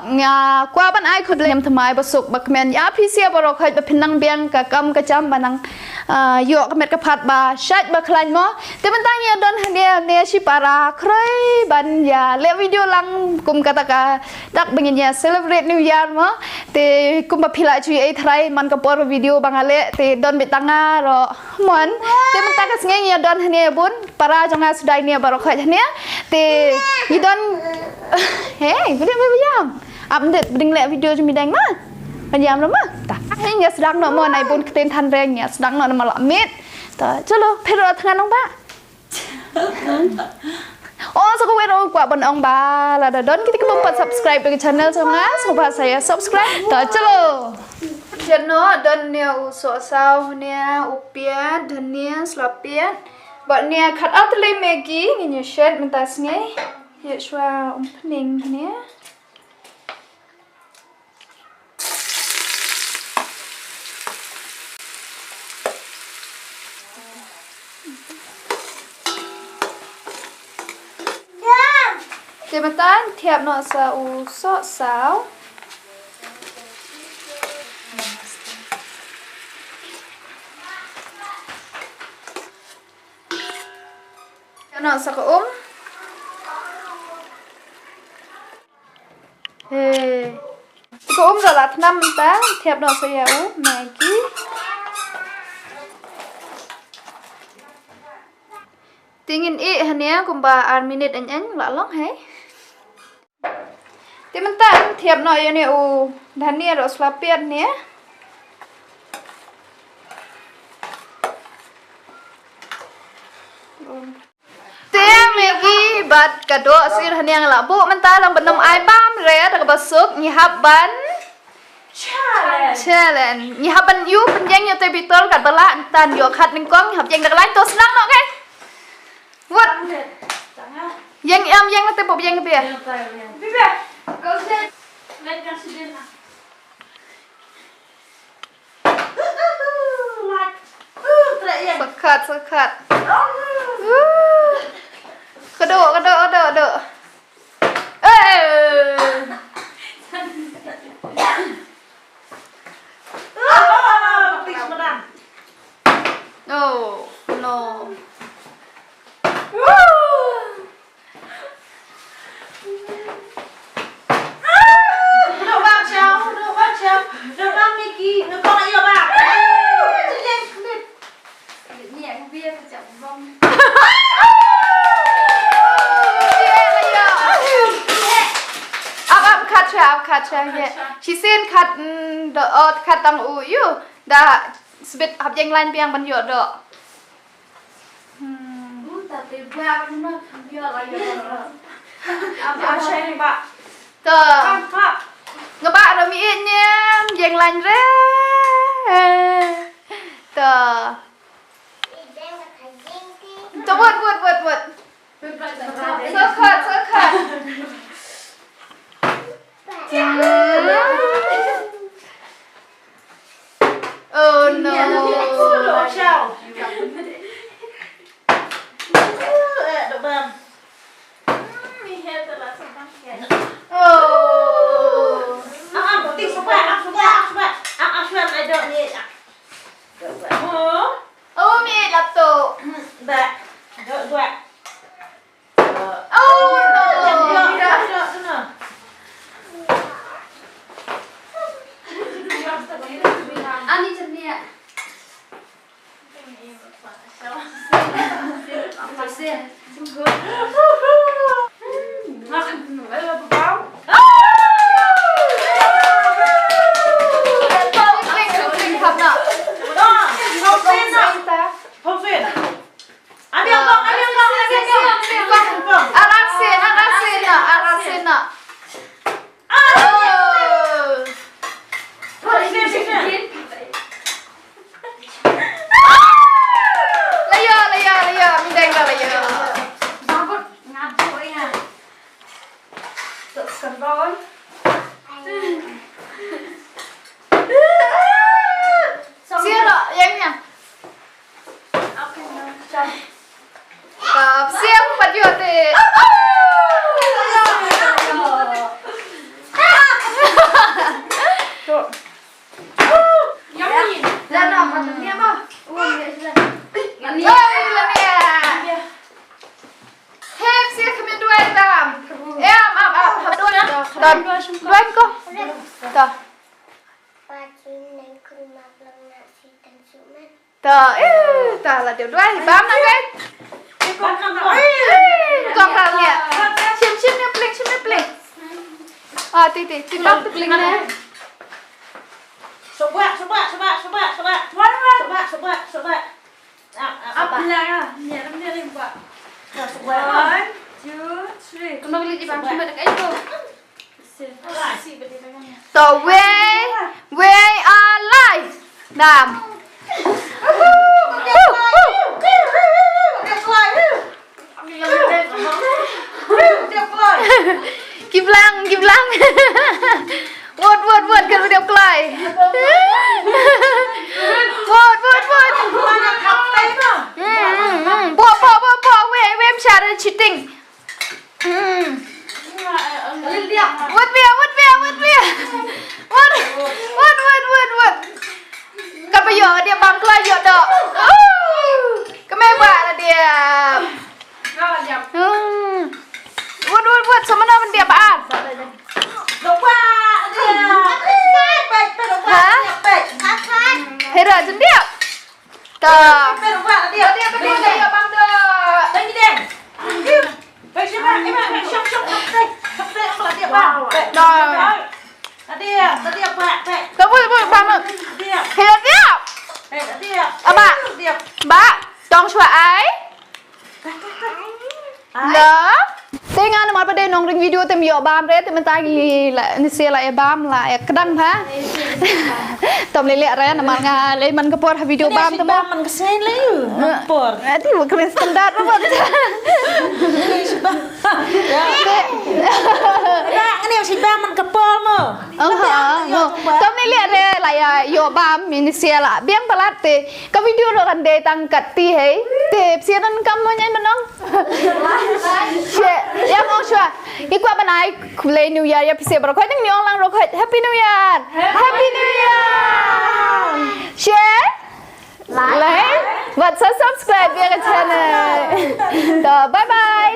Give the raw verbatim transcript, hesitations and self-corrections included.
Nga kwah ban ai khublei ïa phi thymmai ba suk ba kmen, ïa phi sha baroh khoit ba phin nang biang ka kam ka jam ba nang, ah, ïoh ka met ka phad ba shait ba khlaiñ mo. Te mynta ngi ïa don hangne ne shipara khrei ban ïa leh video lang kum kata ka dak ba ngin ïa celebrate New Year mo. Te kumba phi la ju ïohi tharai man ka por video ba nga leh te don beit tang nga ruh mon. Te mynta ka sngi ngi ïa don hangne bun para jong nga suda ne baroh khoit hangne. Te ngi don. Hey, beli beli yam. Ap ndet bring leh video jong mi dang ma. Ban ïam ruh ma. Ta. Ngi ïa sdang noh mo nai bun ktien than reng ïa sdang noh na ma la miet. Ta, chalo, phi ruh thngan ong ba. Oh, sa kawei ruh kwah ban ong ba lada don kito ki bym pat subscribe ïa ka channel jong nga, sngewbha sa ïa subscribe. Ta, chalo. Jano don ne u sohsaw ne u piat, dhania, sla piat. Bad ne khat ar tylli Maggi, ngin ïa shet mynta sngi. Ïa shuwa um pning ne. Te mynta thiap noh sa u sohsaw. Thiap noh sa ka um. He. Ka um da la thnam mynta, thiap noh sa ïa u Maggi. Te ngin ih hane kumba ar minit eng eng la long he. Te mynta thiap noh ïa ne u dhania ruh sla piat ne. Te Maggi bad ka doh sir hane nga la buh mynta lang ban ym ai bam re da kaba suk ngi hap ban challenge. Challenge. Ngi hap ban ïoh pynïeng ïa te bitol kat ba lah tan ïoh khat nyngkong ngi hap ïeng da ka lain to sdang noh kai. Wat. Ïeng em ïeng te buh ïeng te. Sakat, sakat. Kedo, kedo, kedo, kedo. Eh. Oh, no. Ap, ap, khat sha, ap, khat sha, ye. Shisien khat, mm, da, oh, khat tang u, ïu. Da, sbit hap jeng lain biang ban ïoh doh. Hmm. To. Nga ba ro mi it nyem, jeng lain re. To. To, wut, wut, wut, wut. Sakat, sakat. Oh no. Oh. Oh, mi laptop. Oh no. Ani cernia. Arak sien, arak sien na, arak sien na. Oh. Layo, layo, layo. Mideng ka layo. Duwai ko. To. To, eh, ta la dei duwai. Bam na kai. Eh, ko ka lia. Shim, shim ne pling, shim ne pling. Ah, ti, ti, ti bam tu pling ne. Shuwa, shuwa, shuwa, shuwa, shuwa. Shuwa, shuwa, shuwa. Ah, ah, shuwa. One, two, three. Kemang lagi bam, shim ne kai tu. So we, we are live. Dam. Kiblang, kiblang. Wot, wot, wot, kan video klai. Wot, wot, wot. Hmm, hmm, hmm. Bo, bo, bo, bo. We, we, I'm sure cheating. Hmm. Wut pia, wut pia, wut pia. Wut, wut, wut, wut, wut. Kaba ïoh, dia bam kloi ïoh doh. Oh. Kemai ba la dia. Hmm. Wut, wut, wut, sama na dia ba. Ha? Hera jendia. Ta. Ta bui bui ba ma. Hei dia. Aba. Ba. Tong shuwa ai. Lo. Te nga namar ba dei nongring video te ym ïoh bam re te mynta ngi la ngi se la ïa bam la ïa kdang ha. Tom lele re namar nga lei man ka por ha video bam te mo. Man ka sngi lei yu. Man ka por. Ati wa kren standard ba. Ba ngani wa si bam man ka por mo. Ong ha. Tom lele re la ïa ïoh bam ini sia la biang palat te. Ka video ruh kan dei tang kat ti hei. Te psian kan kam mo nyai manong. She, ïa ngong shwa. Ïa kwah ban ai khublei New Year ïa phi seh baroh. Khoi ning ong lang ruh khoi Happy New Year. Happy New Year. Share. Like. Bad sa subscribe ïa ka channel. To bye bye.